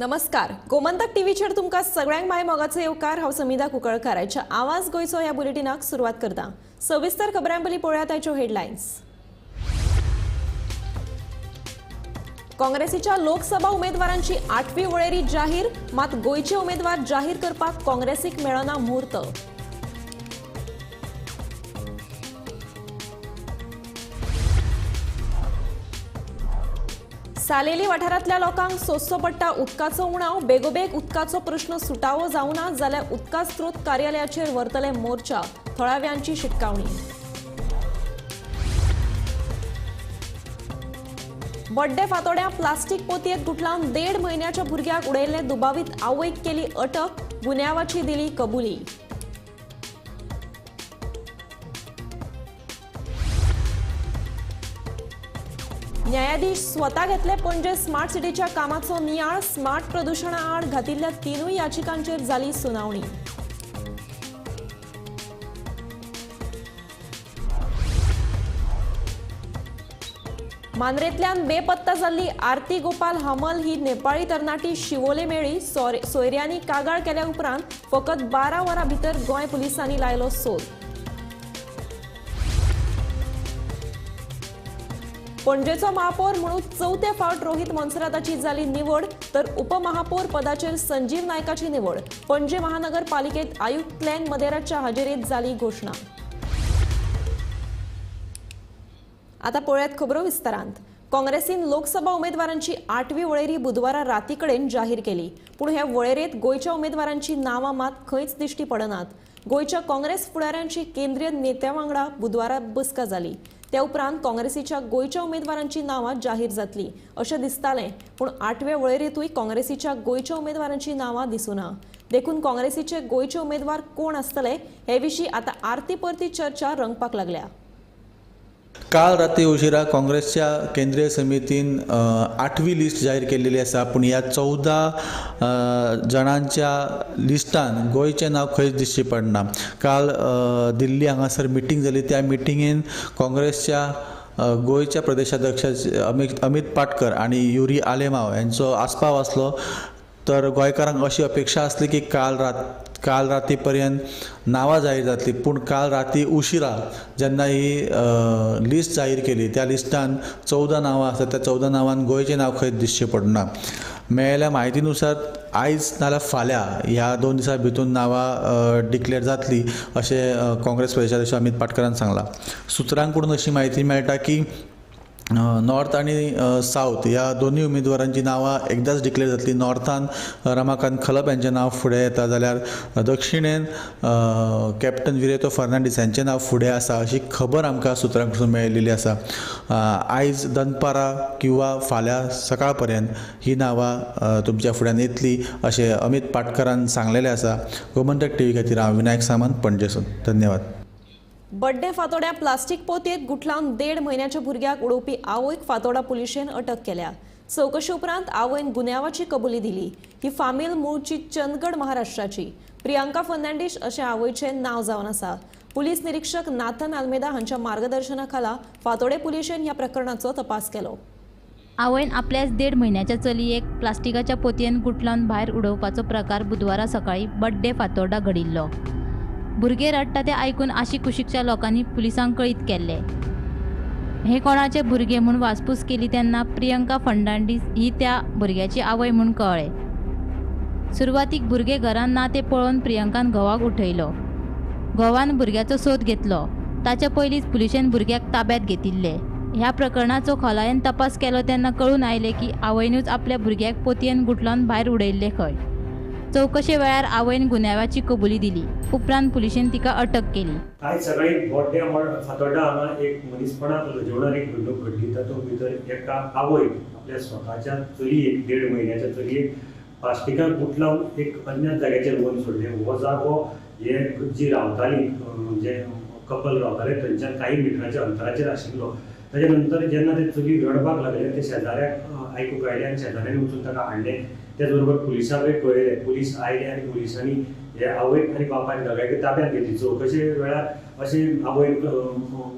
नमस्कार, गोमंतक टीव्हीचेर तुमकां सगळ्यांक माय मोगाचो येवकार. हांव समिधा कुंकळकार. आयच्या आवाज गोंयचो ह्या बुलेटिनाक सुरवात करता. सविस्तर खबरां पयलीं पळोवया आयच्यो हेडलायन्स. काँग्रेसीच्या लोकसभा उमेदवारांची आठवी वळेरी जाहीर, मात गोंयचे उमेदवार जाहीर करपाक काँग्रेसीक मेळना मुहूर्त. सालेली वाठारांतल्या लोकांक सोंसचो पडटा उदकाचो उणाव. बेगोबेग उदकाचो प्रश्न सुटावो जावना जाल्यार उदका स्रोत कार्यालयाचेर व्हरतले मोर्चा, थळाव्यांची शिटकावणी. बड्डे फातोड्यां प्लास्टीक पोतयेंत गुठलावन 1.5 म्हयन्याच्या भुरग्याक उडयल्ले दुबावीत आवयक केली अटक, गुन्यांवाची दिली कबुली. न्यायाधीश स्वता घेतले पणजे स्मार्ट सिटीच्या कामाचो नियाळ. स्मार्ट प्रदुशणा आड घातिल्ल्या 3 याचिकांचेर जाली सुनावणी. मांद्रेंतल्यान बेपत्ता जाल्ली आरती गोपाल हमल ही नेपाळी तरणाटी शिवोले मेळ्ळी. सोयऱ्यांनी कागाळ केल्या उपरांत फकत 12 वरां भितर गोंय पुलिसांनी लायलो सोद. पणजेचो महापौर म्हणून चवथे फावट रोहित मोन्सेराताची जाली निवड, तर उपमहापौर पदाचेर संजीव नायकाची निवड. पणजे महानगरपालिकेत आयुक्त क्लॅन मदेराच्या हाजेरीत जाली घोशणा. आता पळयात खबरो विस्तारांत. काँग्रेसीन लोकसभा उमेदवारांची 8वी वळेरी बुधवारा राती कडेन जाहीर केली. पूण हे वळेरेंत गोंयच्या उमेदवारांची नांवां मात खंयच दिश्टी पडनात. गोंयच्या काँग्रेस फुडाऱ्यांची केंद्रीय नेत्या वांगडा बुधवारा बसका जाली. त्या उपरांत काँग्रेसीच्या गोंयच्या उमेदवारांची नांवां जाहीर जातली अशें दिसतालें. पूण 8व्या वळेरेंतूय काँग्रेसीच्या गोंयच्या उमेदवारांची नांवां दिसूना. देखून काँग्रेसीचे गोंयचे उमेदवार कोण आसतले हे विशीं आतां आरती परती चर्चा रंगपाक लागल्या. काल राती उशिरा काँग्रेसच्या केंद्रीय समितीन 8वी लिस्ट जाहीर केलेली आसा. पूण ह्या 14 जाणांच्या लिस्टान गोंयचें नांव खंयच दिश्टी पडना. काल दिल्ली हांगासर मिटींग जाली. त्या मिटिंगेन काँग्रेसच्या गोंयच्या प्रदेशाध्यक्ष अमित पाटकर आनी युरी आलेमाव यांचो आस्पाव आसलो. तर गोंयकारांक अशी अपेक्षा आसली की काल राती पर्यंत नांवां जाहीर जातली. पूण काल राती उशिरा जेन्ना ही लिस्ट जाहीर केली त्या लिस्टान 14 नांवां आसात. त्या 14 नांवान गोंयचें नांव खंयच दिसचें पडना. मेळिल्ल्या म्हायतीनुसार आयज नाजाल्यार फाल्यां ह्या 2 दिसां भितर नांवां डिक्लेर जातली अशें काँग्रेस प्रदेशाध्यक्ष अमित पाटकरान सांगलां. सुत्रांकडून अशी म्हायती मेळटा की नॉर्थ आनी सावथ ह्या दोनूय उमेदवारांची नांवां एकदाच डिक्लेर जातली. नॉर्थान रमाकांत खलप यांचें नांव फुडें येता जाल्यार दक्षिणेन कॅप्टन विरेतो फर्नांडीस यांचें नांव फुडें आसा अशी खबर आमकां सुत्रां कडसून मेळिल्ली आसा. आयज दनपारां किंवा फाल्यां सकाळ पर्यंत ही नांवां तुमच्या फुड्यान येतली अशें अमित पाटकरान सांगलेलें आसा. गोमंतक टीव्ही खातीर हांव विनायक सामंत, पणजेसून. धन्यवाद. बड्डे फातोड्या प्लास्टीक पोतयेंत गुठलावन 1.5 म्हयन्याच्या भुरग्याक उडोवपी आवयक फातोडा पुलिशेन अटक केल्या. चवकशे उपरांत आवयन गुन्यांवाची कबुली दिली. ही फामील मूळची चंदगड महाराष्ट्राची. प्रियांका फर्नांडीस अशें आवयचें नांव जावन आसा. पुलीस निरीक्षक नाथन आल्मेदा हांच्या मार्गदर्शना खाला फातोडे पुलिशेन ह्या प्रकरणाचो तपास केलो. आवयन आपल्याच 1.5 म्हयन्याच्या चलयेक प्लास्टिकाच्या पोतयेन गुठलावन भायर उडोवपाचो प्रकार बुधवारा सकाळीं बड्डे फातोर्डा घडिल्लो. भुरगे रडटा ते आयकून आशिकुशीकच्या लोकांनी पुलिसांक कळीत केल्ले. हे कोणाचे भुरगे म्हूण वासपूस केली तेन्ना प्रियंका फर्नांडीस ही त्या भुरग्याची आवय म्हूण कळ्ळें. सुरवातीक भुरगे घरान ना ते पळोवन प्रियंकान घोवाक उठयलो. घोवान भुरग्याचो सोद घेतलो. ताचे पयलींच पुलिशेन भुरग्याक ताब्यांत घेतिल्ले. ह्या प्रकरणाचो खोलायेन तपास केलो तेन्ना कळून आयलें की आवयनूच आपल्या भुरग्याक पोतयेन गुठलावन भायर उडयल्लें खंय. चवकशे वेळार आवयन गुन्यांवाची कबुली दिली. उपरांत पुलिशेन तिका अटक केली. आयज सकाळी बोड्ड्या फातोड्डा हांगा एक मनीसपणाक लजवणारी घडणूक घडली. तातूंत भितर एका आवयक आपल्या स्वताच्या चलयेक 1.5 म्हयन्याच्या चलयेक प्लास्टिकाक गुठलावन एक अज्ञात जाग्याचेर व्हरून सोडलें. हो जागो हे जी रावताली जे कपल रावताले थंयच्यान काही मिटराच्या अंतराचेर आशिल्लो. ताच्या नंतर जेन्ना ते चली रडपाक लागले ते शेजाऱ्याक आयकूंक आयले आनी शेजाऱ्यांनी वचून ताका हाडलें. त्याच बरोबर पुलिसांकय कळयलें. पुलीस आयले आनी पुलिसांनी हे आवयक आनी बापायक दोगांयकय ताब्यांत घेतली. चवकशे वेळार अशें आवयन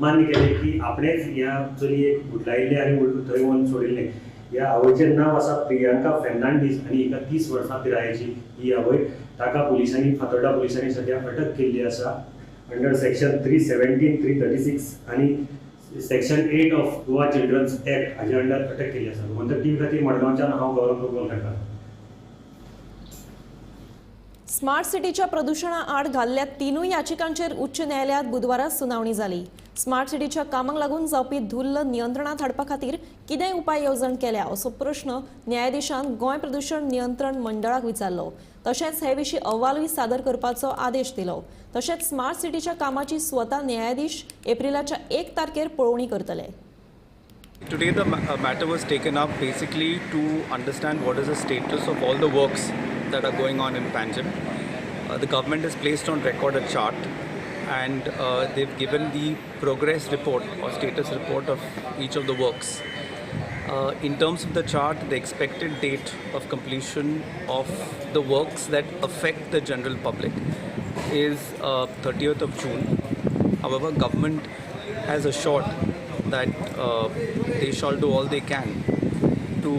मान्य केलें की आपणेंच ह्या चलयेक गुठलायिल्लें आनी थंय व्हरून सोडिल्लें. ह्या आवयचें नांव आसा प्रियांका फेर्नांडीस आनी हिका 30 वर्सां पिरायेची ही आवय. ताका पुलिसांनी, फातोर्डा पुलिसांनी सद्या अटक केल्ली आसा अंडर सेक्शन 317, 336 आनी section 8 of Goa children's act हाजे अंडर अटक केल्ली आसा. गोमंतक टीव्ही खातीर मडगांवच्यान हांव गौरव प्रभु. स्मार्ट सिटीच्या प्रदुशणा आड घाल्ल्या 3 याचिकांचेर उच्च न्यायालयात बुधवारा सुनावणी जाली. स्मार्ट सिटीच्या कामाक लागून जावपी धुल्ल नियंत्रणात हाडपा खातीर कितें उपाय येवजण केल्या असो प्रश्न न्यायाधीशान गोंय प्रदूशण नियंत्रण मंडळाक विचारलो. तशेंच हे विशीं अहवालूय सादर करपाचो आदेश दिलो. तशेंच स्मार्ट सिटीच्या कामाची स्वता न्यायाधीश एप्रिलाच्या 1 तारखेर पळोवणी करतले. Today the matter was taken up basically to understand what is the status of all the works that are going on in Panjim. The government has placed on record a chart and they've given the progress report or status report of each of the works. In terms of the chart, the expected date of completion of the works that affect the general public is 30th of June. However, government has assured that they shall do all they can to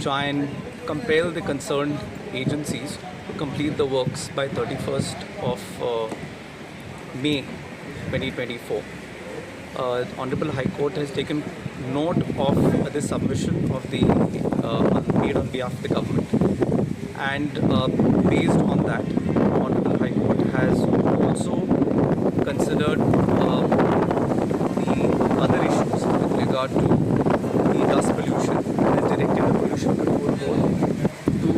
try and compel the concerned agencies to complete the works by 31st of May 2024. Honorable High Court has taken note of the submission of the made on behalf of the government, and based on that, Honorable High Court has also considered the other issues with regard to the dust pollution and has directed the Pollution Control Board to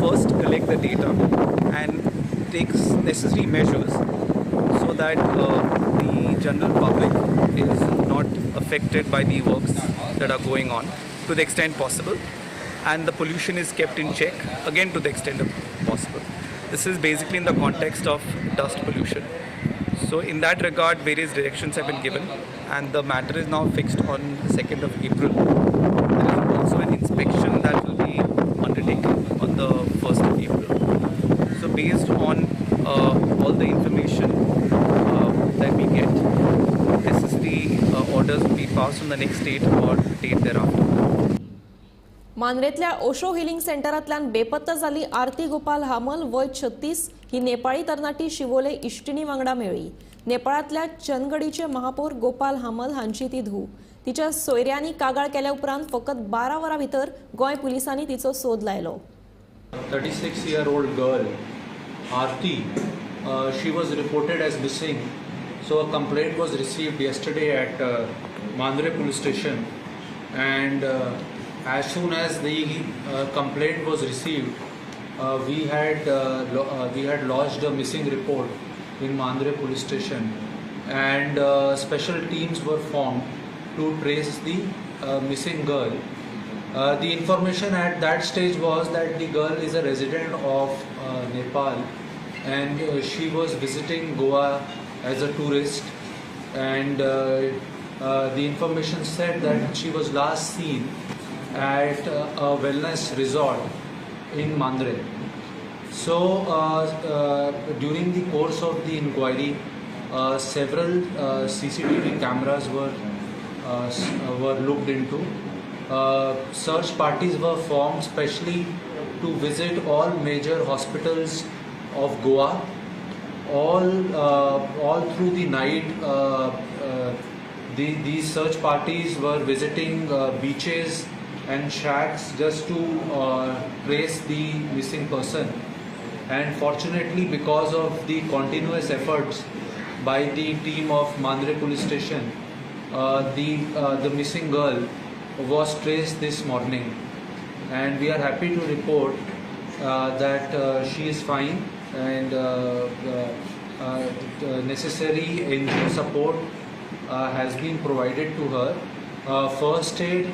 first collect the data and take necessary measures so that the general public is not affected by the works that are going on to the extent possible, and the pollution is kept in check again to the extent possible. This is basically in the context of dust pollution. So in that regard, various directions have been given and the matter is now fixed on the 2nd of April. There is also an inspection that will be undertaken on the 1st of April. So based on all the information that we get, necessary orders will be passed on the next date or date thereafter. मांद्रेंतल्या Osho healing सेंटरांतल्यान बेपत्ता जाल्ली आरती गोपाल हामल वय 36 ही नेपाळी तरणाटी शिवोले इश्टिणी वांगडा मेळ्ळी. नेपाळांतल्या चंदगडीचे महापौर गोपाल हामल हांची ती धूव. तिच्या सोयऱ्यांनी कागाळ केल्या उपरांत फकत 12 वरां भितर गोंय पुलिसांनी तिचो सोद लायलो. 36-year-old girl Aarti, she was reported as missing. So a complaint was received yesterday at Mandre police station, and as soon as the complaint was received, we had lodged a missing report in Mandre police station, and special teams were formed to trace the missing girl. The information at that stage was that the girl is a resident of Nepal, and she was visiting Goa as a tourist, and the information said that she was last seen at a wellness resort in Mandre. So during the course of the inquiry, several CCTV cameras were looked into. Search parties were formed specially to visit all major hospitals of Goa. All through the night, these search parties were visiting beaches and shacks just to trace the missing person. And fortunately, because of the continuous efforts by the team of Mandre police station, the missing girl was traced this morning, and we are happy to report that she is fine, and the necessary NGO support has been provided to her. First aid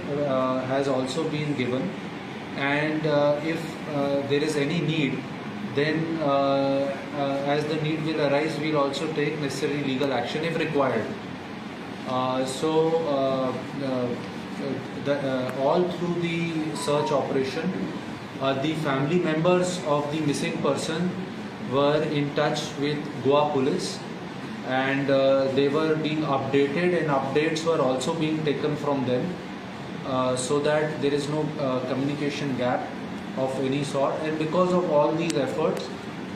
has also been given, and if there is any need, then as the need will arise, we will also take necessary legal action if required. All through the search operation, the family members of the missing person were in touch with Goa police, and they were being updated, and updates were also being taken from them. so that there is no communication gap of any sort. And because of all these efforts,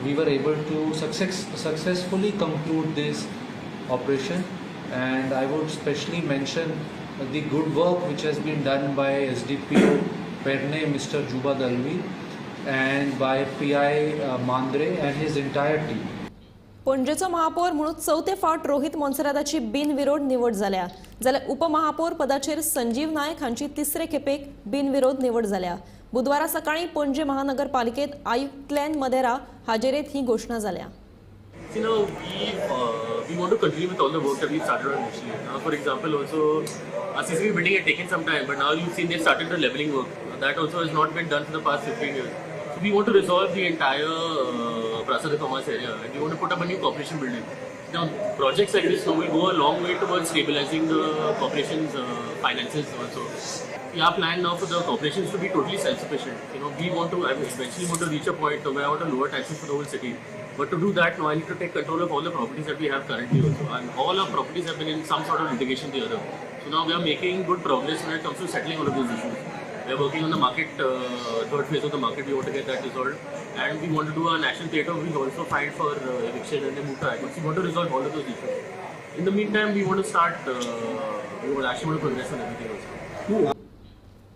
we were able to successfully conclude this operation. And I would specially mention the good work which has been done by SDPO Pernem, Mr. Juba Dalvi, and by PI Mandre and his entire team. पणजेचो महापौर म्हणून चवथे फावट रोहित मोन्सेराताची बिनविरोध निवड जाल्या, जाल्यार उपमहापौर पदाचेर संजीव नायक हांची तिसरे खेपेक बिनविरोध निवड जाल्या. बुधवारा सकाळी पणजे महानगरपालिकेत आयुक्त क्लॅन मदेरा हाजेरेत ही घोशणा जाल्या. You know, we want to continue with all the work that we started on initially. Now, for example, also our CCB building had taken some time, but now you've seen they've started the leveling work. That also has not been done for the past 15 years. So we want to resolve the entire Prasad Commerce area, and we want to put up a new corporation building. Now, projects like this will go a long way towards stabilizing the corporation's finances also. Our plan now for the corporations to be totally self-sufficient. You know, we want to, I eventually want to reach a point where I want to lower taxes for the whole city. But to do that, now I need to take control of all the properties that we have currently also. And all our properties have been in some sort of litigation or the other. So now we are making good progress when it comes to settling all of those issues. We are working on the market, third phase of the market. We want to get that resolved. And we want to do a national theatre. We also filed for eviction and they moved to High Court. So we want to resolve all of those issues. In the meantime, we want to start, we actually want to progress on everything also.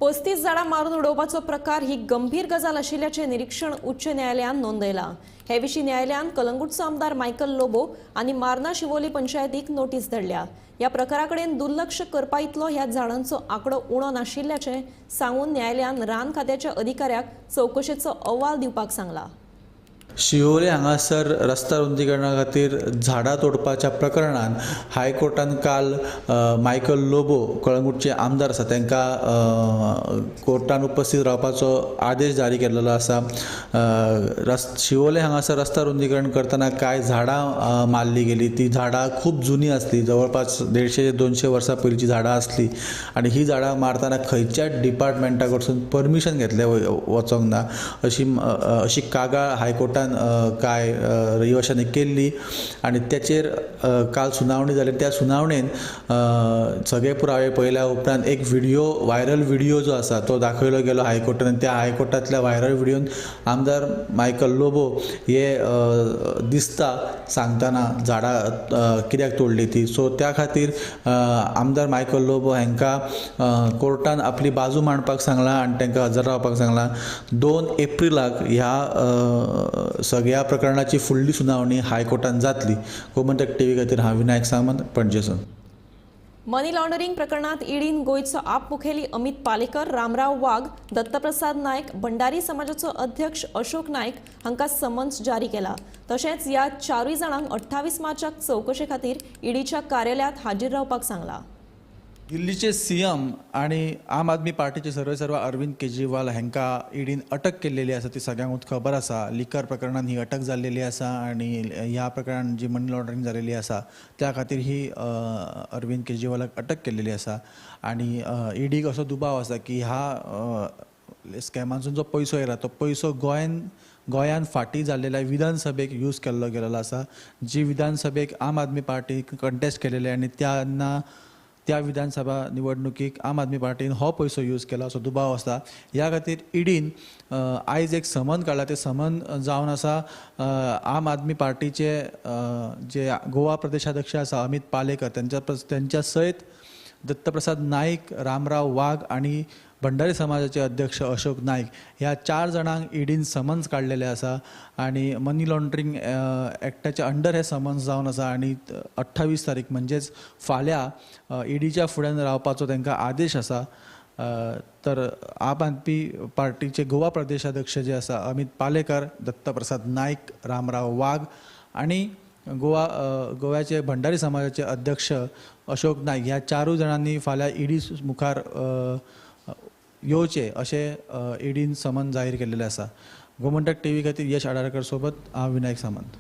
35 झाडां मारून उडोवपाचो प्रकार ही गंभीर गजाल आशिल्ल्याचें निरीक्षण उच्च न्यायालयान नोंदयलां. हे विशीं न्यायालयान कलंगूटचो आमदार मायकल लोबो आनी मार्ना शिवोली पंचायतीक नोटीस धाडल्या. ह्या प्रकारा कडेन दुर्लक्ष करपा इतलो ह्या झाडांचो आंकडो उणो नाशिल्ल्याचें सांगून न्यायालयान रान खात्याच्या अधिकाऱ्याक चवकशेचो अहवाल दिवपाक सांगला. शिवोले हांगासर रस्ता रुंदीकरणा खातीर झाडां तोडपाच्या प्रकरणान हायकोर्टान काल मायकल लोबो कळंगूटचे आमदार आसा तांकां कोर्टान उपस्थित रावपाचो आदेश जारी केल्लो आसा. शिवोले हांगासर रस्ता रुंदीकरण करतना कांय झाडां मारली गेली. ती झाडां खूब जुनी आसली, जवळपास 150 ते 200 वर्सां पयलींची झाडां आसली आनी ही झाडां मारतना खंयच्याच डिपार्टमेंटा कडसून परमिशन घेतलें वचोंक ना अशी कागाळ हायकोर्टान काय रहिवाशांनी केल्ली आनी त्याचेर काल सुनावणी जाली. त्या सुनावणेन सगळे पुरावे पळयल्या उपरांत एक व्हिडिओ, व्हायरल व्हिडिओ जो आसा तो दाखयलो गेलो हायकोर्टान. त्या हायकोर्टांतल्या व्हायरल व्हिडियोन आमदार मायकल लोबो हे दिसता सांगतना झाडां कित्याक तोडली ती. सो त्या खातीर आमदार मायकल लोबो हांकां कोर्टान आपली बाजू मांडपाक सांगलां आनी तांकां हजर रावपाक सांगलां. 2 एप्रिलाक ह्या सगळ्या प्रकरणाची फुडली सुनावणी हायकोर्टान जातली. गोमंतक टीव्ही खातीर हांव विनायक सामंत, पणजेसून. मनी लॉन्ड्रिंग प्रकरणात ईडीन गोंयचो आप मुखेली अमित पालेकर, रामराव वाघ, दत्तप्रसाद नायक, भंडारी समाजाचो अध्यक्ष अशोक नायक हांकां समन्स जारी केला. तशेंच ह्या 4 जाणांक 28 मार्चाक चवकशे खातीर ईडीच्या कार्यालयांत हाजीर रावपाक सांगला. दिल्लीचे सीएम आणि आम आदमी पार्टीचे सर्वेसर्वा अरविंद केजरीवाल हांकां ईडीन अटक केल्लेली आसा ती सगळ्यांकूच खबर आसा. लिकर प्रकरणान ही अटक जाल्लेली आसा आनी ह्या प्रकरणान जी मनी लॉन्ड्रिंग जाल्लेली आसा त्या खातीर ही अरविंद केजरीवालाक अटक केल्लेली आसा. आनी ईडीक असो दुबाव आसा की ह्या स्कॅमांतसून जो पयसो येयला तो पयसो गोंयान फाटीं जाल्लेल्या विधानसभेक यूज केल्लो गेलेलो आसा, जी विधानसभेक आम आदमी पार्टी कंटेस्ट केलेली आनी त्यांना त्या विधानसभा निवडणुकीक आम आदमी पार्टीन हो पयसो यूज केला असो दुबाव आसा. ह्या खातीर ईडीन आयज एक समन काडला. ते समन जावन आसा आम आदमी पार्टीचे जे गोवा प्रदेशाध्यक्ष आसा अमित पालेकर त्यांच्या सयत दत्तप्रसाद नाईक, रामराव वाघ आणि भंडारी समाजाचे अध्यक्ष अशोक नाईक ह्या 4 जाणांक ईडीन समन्स काडलेले आसा आनी मनी लॉन्ड्रिंग एक्टाच्या अंडर हे समन्स जावन आसा आनी 28 तारीख म्हणजेच फाल्यां ईडीच्या फुड्यान रावपाचो तांकां आदेश आसा. तर आम आदमी पार्टीचे गोवा प्रदेशाध्यक्ष जे आसा अमित पालेकर, दत्तप्रसाद नाईक, रामराव वाघ आनी गोव्याचे भंडारी समाजाचे अध्यक्ष अशोक नाईक ह्या 4 जाणांनी फाल्यां ईडी मुखार येवचे अशें ईडीन समन जाहीर केल्लेलें आसा. गोमंतक टीव्ही खातीर यश आडारकर सोबत हांव विनायक सामंत.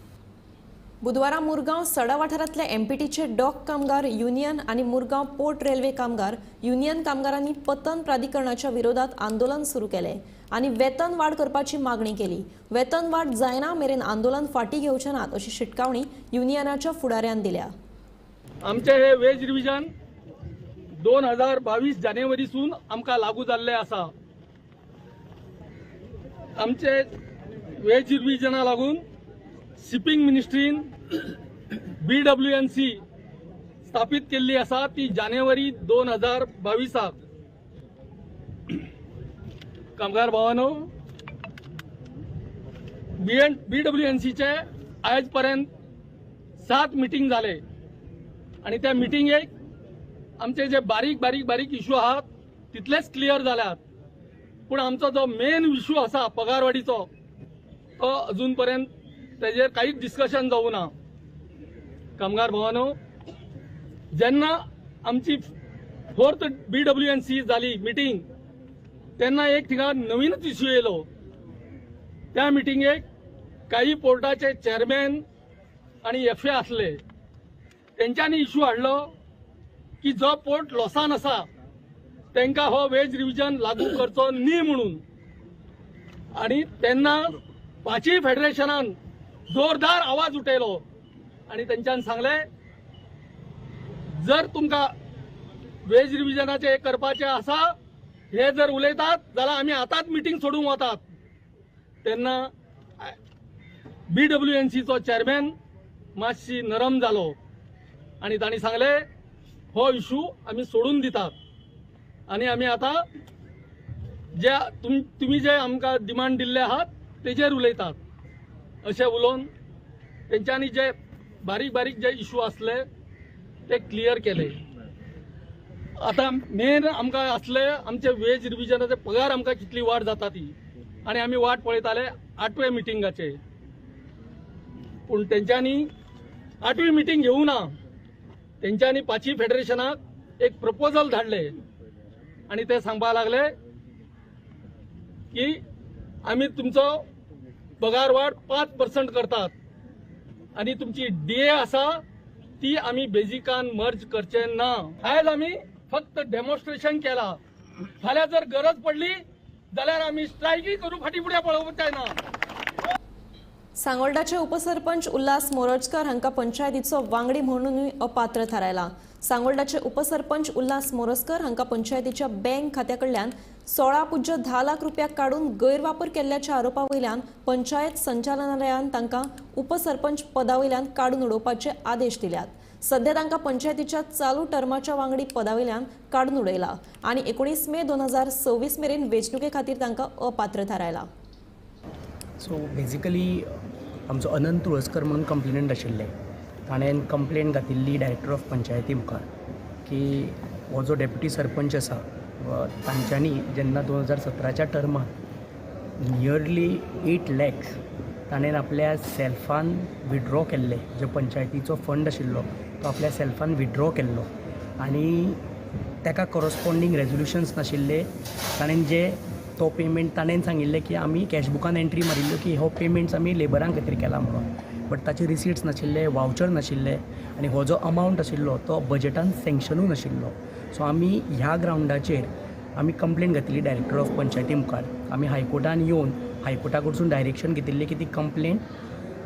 बुधवारा मुरगांव सडा वाठारांतल्या एमपीटीचे डॉक कामगार युनियन आनी मुरगांव पोर्ट रेल्वे कामगार युनियन कामगारांनी पतन प्राधिकरणाच्या विरोधात आंदोलन सुरू केलें आनी वेतन वाड करपाची मागणी केली. वेतन वाड जायना मेरेन आंदोलन फाटीं घेवचे नात अशी शिटकावणी युनियनाच्या फुडाऱ्यान दिल्या. आमचे हे वेज रिव्हिजन 2022 जानेवारीसून आमकां लागू जाल्ले आसा. आमचे वेज रिविजना लागून शिपींग मिनिस्ट्रीन BWNC स्थापीत केल्ली आसा ती जानेवारी 2022. कामगार भावानो, BWNCचे आयज पर्यंत 7 मिटींग जाले आनी त्या मिटिंगेक आमचे जे बारीक बारीक बारीक इशू आहात तितलेच क्लियर जाल्यात, पूण आमचो जो मेन इशू आसा पगारवाडीचो तो अजून पर्यंत तेजेर कांयच डिस्कशन जावं ना. कामगार भावानो, जेन्ना आमची 4th BWNC जाली मिटींग तेन्ना एक थिंगा नवीनच इशू येयलो. त्या मिटिंगेक काही पोर्टाचे चेअरमॅन आनी FA आसले, तेंच्यांनी इशू हाडलो की जो पोर्ट लॉसान आसा तांकां हो वेज रिविजन लागू करचो न्ही म्हणून. आनी तेन्ना 5 फेडरेशनान जोरदार आवाज उठयलो आनी तेंच्यान सांगलें जर तुमकां वेज रिविजनाचें करपाचें आसा हे जर उलयतात जाल्यार आमी आतांच मिटींग सोडूंक वतात. तेन्ना BWNCचो चेअरमॅन मातशी नरम जालो आनी तांणी सांगलें हो इशू आमी सोडून दितात आनी आमी आतां जे तुमी जे आमकां डिमांड दिल्ले आहात तेजेर उलयतात अशें उलोवन तेंच्यांनी जे बारीक बारीक जे इशू आसले ते क्लियर केले. आतां मेन आमकां आसले आमचे वेज रिविजनाचे पगार आमकां कितली वाड जाता ती, आनी आमी वाट पळयताले 8वे मिटिंगाचे, पूण तेंच्यांनी 8वी मिटींग घेवंक ना. तेंच्यांनी 5 फेडरेशनाक एक प्रपोजल धाडले आनी ते सांगपाक लागले की आमी तुमचो पगार वाड 5% करतात आनी तुमची DA आसा ती आमी बेजिकान मर्ज करचे ना. आयज आमी फक्त डेमॉन्स्ट्रेशन केला, फाल्यां जर गरज पडली जाल्यार आमी स्ट्रायकूय करूं, फाटीं फुडें पळोवपाचें ना. सांगोल्डाचे उपसरपंच उल्हास मोरजकर हांकां पंचायतीचो वांगडी म्हणूनय अपात्र थारायला. सांगोल्डाचे उपसरपंच उल्हास मोरजकर हांकां पंचायतीच्या बँक खात्या कडल्यान 16.10 लाख रुपया काडून गैरवापर केल्ल्याच्या आरोपा वयल्यान पंचायत संचालनालयान तांकां उपसरपंच पदा वयल्यान काडून उडोवपाचे आदेश दिल्यात. सध्या तांकां पंचायतीच्या चालू टर्माच्या वांगडी पदा वयल्यान काडून उडयला आनी 19 मे 2026 मेरेन वेंचणुके खातीर तांकां अपात्र थारायला. सो बेजिकली आमचो अनंत तुळसकर म्हणून कंप्लेनंट आशिल्ले, ताणें कंप्लेन घातिल्ली डायरेक्टर ऑफ पंचायती मुखार की हो जो डेप्युटी सरपंच आसा तांच्यांनी जेन्ना 2017च्या टर्मांत नियरली 8 लॅक्स ताणें आपल्या सेल्फान विड्रॉ केल्ले, जो पंचायतीचो फंड आशिल्लो तो आपल्या सेल्फान विड्रॉ केल्लो आनी ताका कॉरस्पोंडींग रेजोल्युशन्स नाशिल्ले. ताणें जे तो पेमेंट ताणें सांगिल्लें की आमी कॅशबुकान एंट्री मारिल्ल्यो की हो पेमेंट्स आमी लेबरां खातीर केला म्हणून, बट ताचे रिसिट्स नाशिल्ले, वावचर नाशिल्ले आनी हो जो अमावंट आशिल्लो तो बजेटान सँक्शनूय नाशिल्लो. सो आमी ह्या ग्रावंडाचेर आमी कंप्लेन घातली डायरेक्टर ऑफ पंचायती मुखार. आमी हायकोर्टान येवन हायकोर्टा कडसून डायरेक्शन घेतिल्लें की ती कंप्लेन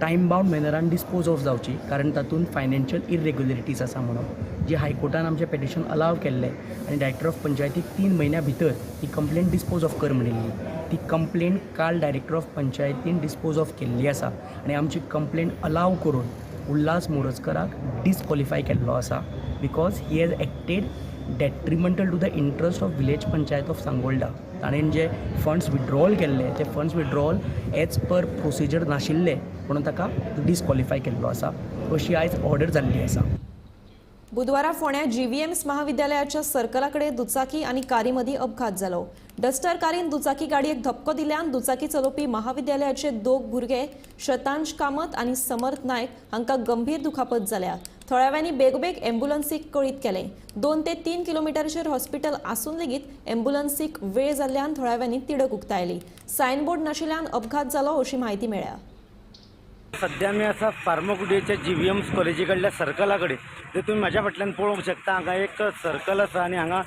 टायम बावंड मॅनरान डिस्पोज ऑफ जावची, कारण तातूंत फायनान्शियल इरेग्युलरिटीज आसा म्हणून. जी हायकोर्टान आमचें पेटिशन अलाव केल्लें आनी डायरेक्टर ऑफ पंचायतीक 3 म्हयन्या भितर ती कंप्लेन डिस्पोज ऑफ कर म्हणिल्ली. ती कंप्लेन काल डायरेक्टर ऑफ पंचायतीन डिस्पोज ऑफ केल्ली आसा आनी आमची कंप्लेन अलाव करून उल्हास मोरजकराक डिसक्वॉलिफाय केल्लो आसा, because he has acted detrimental to the interest of village panchayat of Sangolda. ताणें जे फंड्स विड्रॉल केल्ले ते funds withdrawal as per procedure नाशिल्ले म्हणून ताका डिसक्वॉलिफाय केल्लो आसा, अशी आयज ऑर्डर जाल्ली आसा. बुधवारा फोंड्या जीव्हीएम्स महाविद्यालयाच्या सर्कला कडेन दुचाकी आनी कारी मदीं अपघात जालो. डस्टर कारीन दुचाकी गाडयेक धपको दिल्यान दुचाकी चलोवपी महाविद्यालयाचे 2 भुरगे शतांश कामत आनी समर्थ नायक हांकां गंभीर दुखापत जाल्या. थळाव्यांनी बेगोबेग एम्ब्युलन्सीक कळीत केलें. 2 ते 3 किलोमिटरचेर हॉस्पिटल आसून लेगीत एम्ब्युलन्सीक वेळ जाल्ल्यान थळाव्यांनी तिडक उक्तायली. सायनबोर्ड नाशिल्ल्यान अपघात जालो अशी म्हायती मेळ्ळ्या. सध्या मी आसा फार्मागुडयेच्या जीव्हीएम्स कॉलेजी कडल्या सर्कला कडेन. जे तुमी म्हाज्या फाटल्यान पळोवंक शकता, हांगा एक सर्कल आसा आनी हांगा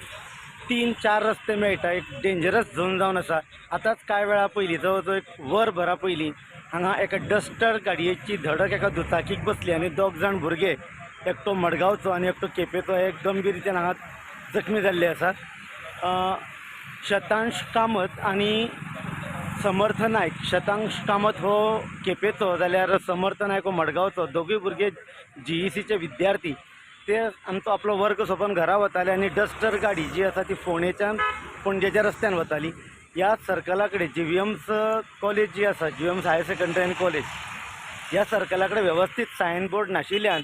3-4 रस्ते मेळटा. एक डेंजरस झोन जावन आसा. आतांच कांय वेळा पयलीं, जवळ जवळ एक वरभरा पयलीं हांगा एका डस्टर गाडयेची धडक एका दुचाकीक बसली आनी 2 जाण भुरगे, एकटो मडगांवचो आनी एकटो केपेचो, एक गंभीर रितीन हांगा जखमी जाल्ले आसात. शतांश कामत आनी समर्थ नायक. शतांश कामत हो केपेचो जाल्यार समर्थ नायक हो मडगांवचो. दोगूय भुरगे जीईसीचे विद्यार्थी. ते आमचो आपलो वर्ग सोंपोवन घरा वताले आनी डस्टर गाडी जी आसा ती फोंडेच्यान पणजेच्या रस्त्यान वताली. ह्या सर्कला कडेन जीव्हीएम्स कॉलेज जी आसा, जीव्हीएम्स हायर सेकंडरी आनी कॉलेज, ह्या सर्कला कडेन वेवस्थीत सायन बोर्ड नाशिल्ल्यान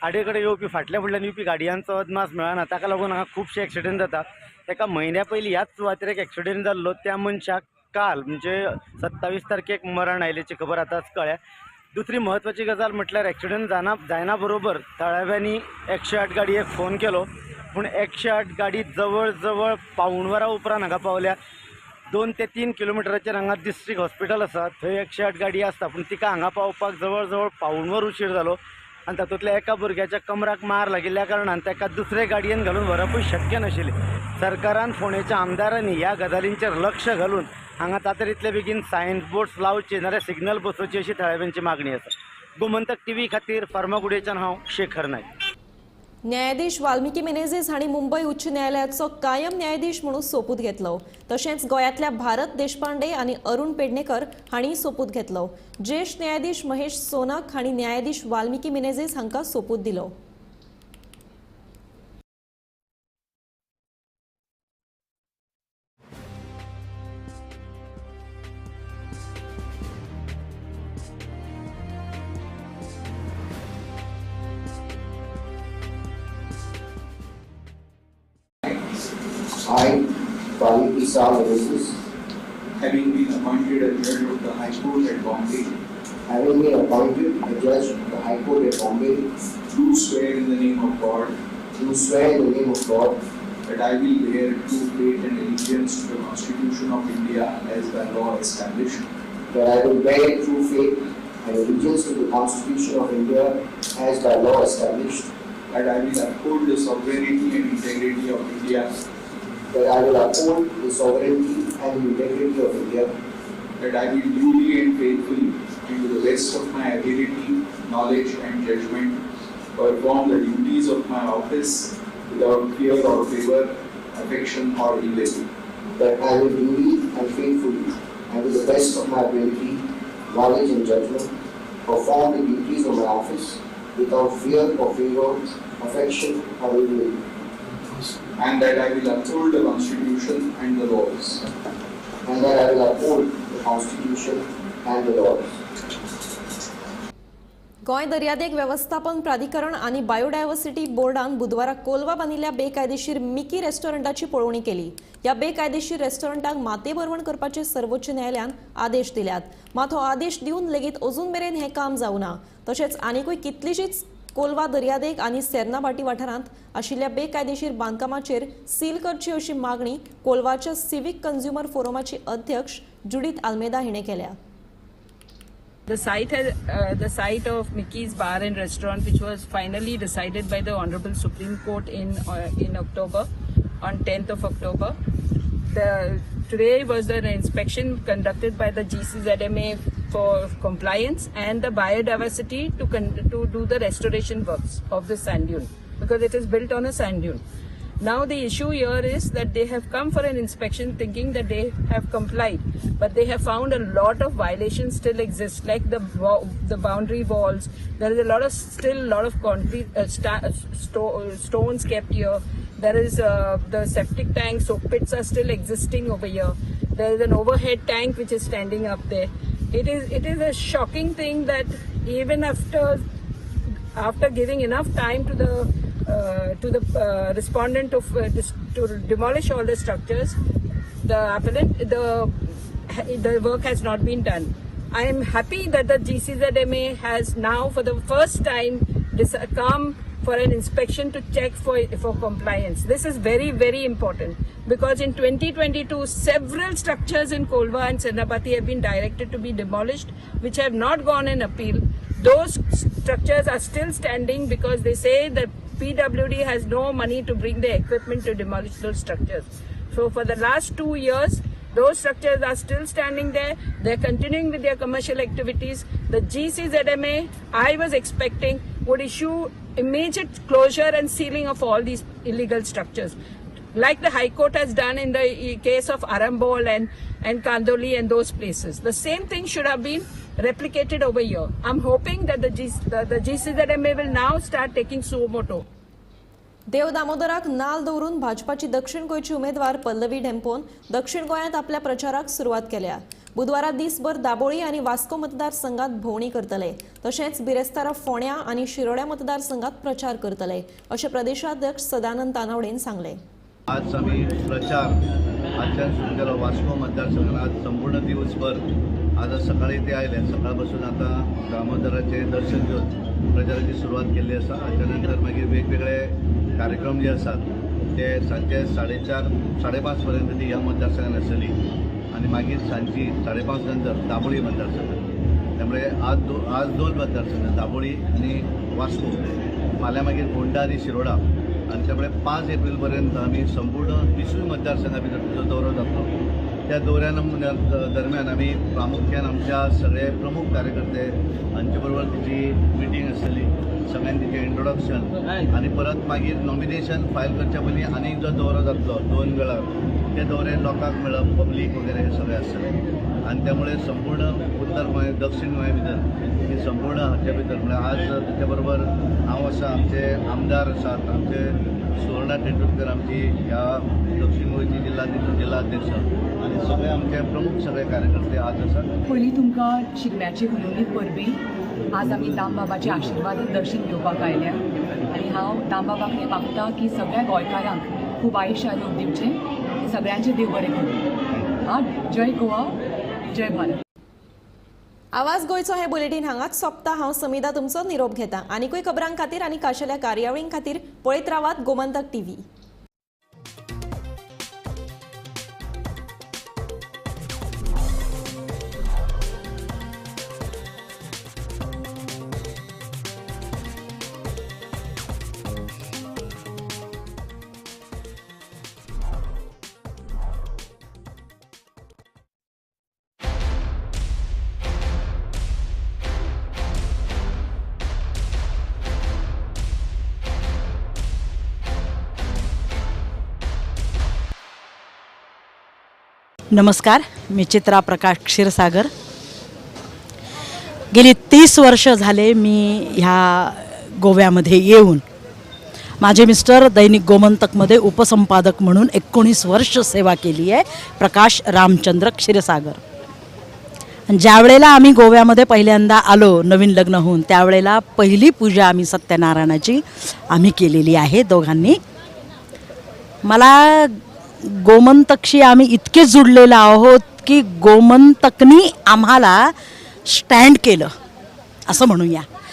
आडे कडेन येवपी फाटल्या फुडल्यान येवपी गाडयांचो अदमास मेळना. ताका लागून हांगा खुबशे एक्सिडंट जाता. एका म्हयन्या पयलीं ह्याच सुवातेर एक एक्सिडंट जाल्लो. त्या मनशाक काल म्हणजे 27 तारखेक मरण आयिल्ल्याची खबर आतांच कळ्ळ्या. दुसरी म्हत्वाची गजाल म्हटल्यार एक्सिडंट जायना बरोबर थळाव्यांनी 108 गाडयेक फोन केलो, पूण 108 गाडी जवळ जवळ पावूण वरां उपरांत हांगा पावल्या. 2 ते 3 किलोमिटराचेर हांगा डिस्ट्रिक्ट हॉस्पिटल आसा, थंय 108 गाडी आसता, पूण तिका हांगा पावपाक जवळ जवळ पावूण वर उशीर जालो आनी तातूंतल्या एका भुरग्याच्या कमराक मार लागिल्ल्या कारणान ताका दुसरे गाडयेन घालून व्हरपूय शक्य नाशिल्लें. सरकारान फोंडेच्या आमदारांनी ह्या गजालींचेर लक्ष घालून हांगा तातडीतले बेगीन सायन बोर्ड्स लावचे नाजाल्यार सिग्नल बसोवचे अशी थळाव्यांची मागणी आसा. गोमंतक टीव्ही खातीर फार्मागुडेच्यान हांव शेखर नायक. न्यायाधीश वाल्मिकी मेनेझीस हांणी मुंबय उच्च न्यायालयाचो कायम न्यायाधीश म्हणून सोपूत घेतलो. तशेंच गोंयांतल्या भारत देशपांडे आनी अरुण पेडणेकर हांणी सोपूत घेतलो. ज्येश्ठ न्यायाधीश महेश सोनाक हांणी न्यायाधीश वाल्मिकी मेनेझीस हांकां सोपूत दिलो. I, Valmiki Sal Menezes, having been appointed a judge of the High Court at Bombay, having been appointed a judge of the High Court at Bombay, do swear in the name of God, do swear in the name of God, that I will bear true faith and allegiance to the Constitution of India as by law established, that I will bear true faith and allegiance to the Constitution of India as by law established, that I will uphold the sovereignty and integrity of India, that I will uphold the sovereignty and integrity of India, that I will duly and faithfully, and to the best of my ability, knowledge and judgment, perform the duties of my office without fear or favor, affection or ill will. That I will duly and faithfully, and to the best of my ability, knowledge and judgment, perform the duties of my office without fear or favor, affection or ill will. And that I will uphold the Constitution and the laws. And that I will uphold the Constitution and the laws. Goa दर्यादेग व्यवस्थापन प्राधिकरण आनी biodiversity बोर्डान बुधवारा कोलवा बांदिल्ल्या बेकायदेशीर Mickey रेस्टॉरंटाची पळोवणी केली. ह्या बेकायदेशीर रेस्टॉरंटाक मातयेभरवण करपाचे सर्वोच्च न्यायालयान आदेश दिल्यात. मात हो आदेश दिवन लेगीत अजून मेरेन हें काम जावना. तशेंच आनीकूय कितलीशीच कोलवा दर्यादेग आनी सेर्नाभाटी वाठारांत आशिल्ल्या बेकायदेशीर बांदकामाचेर सील करची अशी मागणी कोलवाच्या सिव्हिक कंझ्युमर फोरमाची अध्यक्ष जुडीत आल्मेदा हिणें केल्या. The site has, the site of Mickey's Bar and Restaurant, which was finally decided by the Honorable Supreme Court in October, on 10th of October. Today was an inspection conducted by the GCZMA for compliance and the biodiversity to do the restoration works of the sand dune, because it is built on a sand dune. Now the issue here is that they have come for an inspection thinking that they have complied, but they have found a lot of violations still exist, like the boundary walls. There is a lot of still lot of concrete stones kept here. There is the septic tank, soak pits are still existing over here. There is an overhead tank which is standing up there. It is a shocking thing that even after giving enough time to the respondent to demolish all the structures, the appellant, the work has not been done. I am happy that the GCZMA has now for the first time come for an inspection to check for compliance. This is very, very important, because in 2022 several structures in Kolva and Sernapathi have been directed to be demolished, which have not gone in appeal. Those structures are still standing because they say that PWD has no money to bring the equipment to demolish those structures. So for the last 2 years, those structures are still standing there. They're continuing with their commercial activities. The GCZMA, I was expecting, would issue immediate closure and sealing of all these illegal structures. Like the High Court has done in the case of Arambol and Kandoli and those places. The same thing should have been replicated over here. I'm hoping that the GCZMA will now start taking suo moto. देव दामोदराक नाल दवरून भाजपाची दक्षिण गोंयची उमेदवार पल्लवी ढेंपोन दक्षिण गोंयांत आपल्या प्रचाराक सुरवात केल्या. बुधवारा दिसभर दाबोळी आनी वास्को मतदारसंघात भोंवणी करतले, तशेंच बिरेस्तारा फोंड्या आनी शिरोड्या मतदारसंघात प्रचार करतले अशें प्रदेशाध्यक्ष सदानंद तानावडेन सांगलें. आज आमी प्रचार आजच्यान सुरू केलो वास्को मतदारसंघात. आज संपूर्ण दिवसभर आज सकाळी ते आयले, सकाळपासून आता दामोदराचे दर्शन घेवन प्रचाराची सुरवात केल्ली आसा. हाच्या नंतर मागीर वेगवेगळे कार्यक्रम जे आसात ते सांजचे 4:30 5:30 पर्यंत ती ह्या मतदारसंघात आसतली आनी मागीर सांजची 5:30 नंतर दाबोळी मतदारसंघात. त्यामुळे आज दोन मतदारसंघ दाबोळी आनी वास्को, फाल्यां मागीर होंडा आनी शिरोडा आनी त्यामुळे 5 एप्रिल पर्यंत आमी संपूर्ण 30 मतदारसंघा भितर जो दौरो जातलो त्या दौऱ्या दरम्यान आमी प्रामुख्यान आमच्या सगळे प्रमुख कार्यकर्ते हांचे बरोबर तिची मिटींग आसतली, सगळ्यांनी तिचें इंट्रोडक्शन आनी परत मागीर नॉमिनेशन फायल करच्या पयलीं आनीक जो दौरो जातलो 2 वेळार त्या दौऱ्यान लोकांक मेळप, पब्लीक वगैरे हे सगळें आसतलें. आनी त्यामुळे संपूर्ण उत्तर गोंय दक्षिण गोंया भितर ही संपूर्ण हाच्या भितर म्हळ्यार आज ताच्या बरोबर हांव आसा, आमचे आमदार आसात, आमचे सुवर्णा तेंडुलकर आमची ह्या दक्षिण गोंयची जिल्हाध्यक्ष आनी सगळे आमचे प्रमुख सगळे कार्यकर्ते आज आसात. पयलीं तुमकां शिगम्याची हुनहुनीत परबी. आज आमी दामबाबाचे आशिर्वाद दर्शन घेवपाक आयल्या आनी हांव दामबाबा कडेन मागता की सगळ्या गोंयकारांक खूब आयुश्य आरोग्य दिवचें, सगळ्यांचें देव बरें करूं. हा, जय गोवा, जय भारत. आवाज गोंयचो हे बुलेटीन हांगाच सोंपता. हांव समिदा तुमचो निरोप घेता. आनीकूय खबरां खातीर आनी खाशेल्या कार्यावळीं खातीर पळयत रावात गोमंतक टीव्ही. नमस्कार, मी चित्रा प्रकाश क्षीरसागर. गेली 30 वर्ष झाले मी ह्या गोव्यामध्ये येऊन. माझे मिस्टर दैनिक गोमंतकमध्ये उपसंपादक म्हणून 19 वर्ष सेवा केली आहे, प्रकाश रामचंद्र क्षीरसागर. ज्यावेळेला आम्ही गोव्यामध्ये पहिल्यांदा आलो नवीन लग्न होऊन, त्यावेळेला पहिली पूजा आम्ही सत्यनारायणाची आम्ही केलेली आहे दोघांनी. मला गोमंतकशी आम्ही इतके जुडलेलो आहोत की गोमंतकनी आम्हाला स्टँड केलं असं म्हणूया.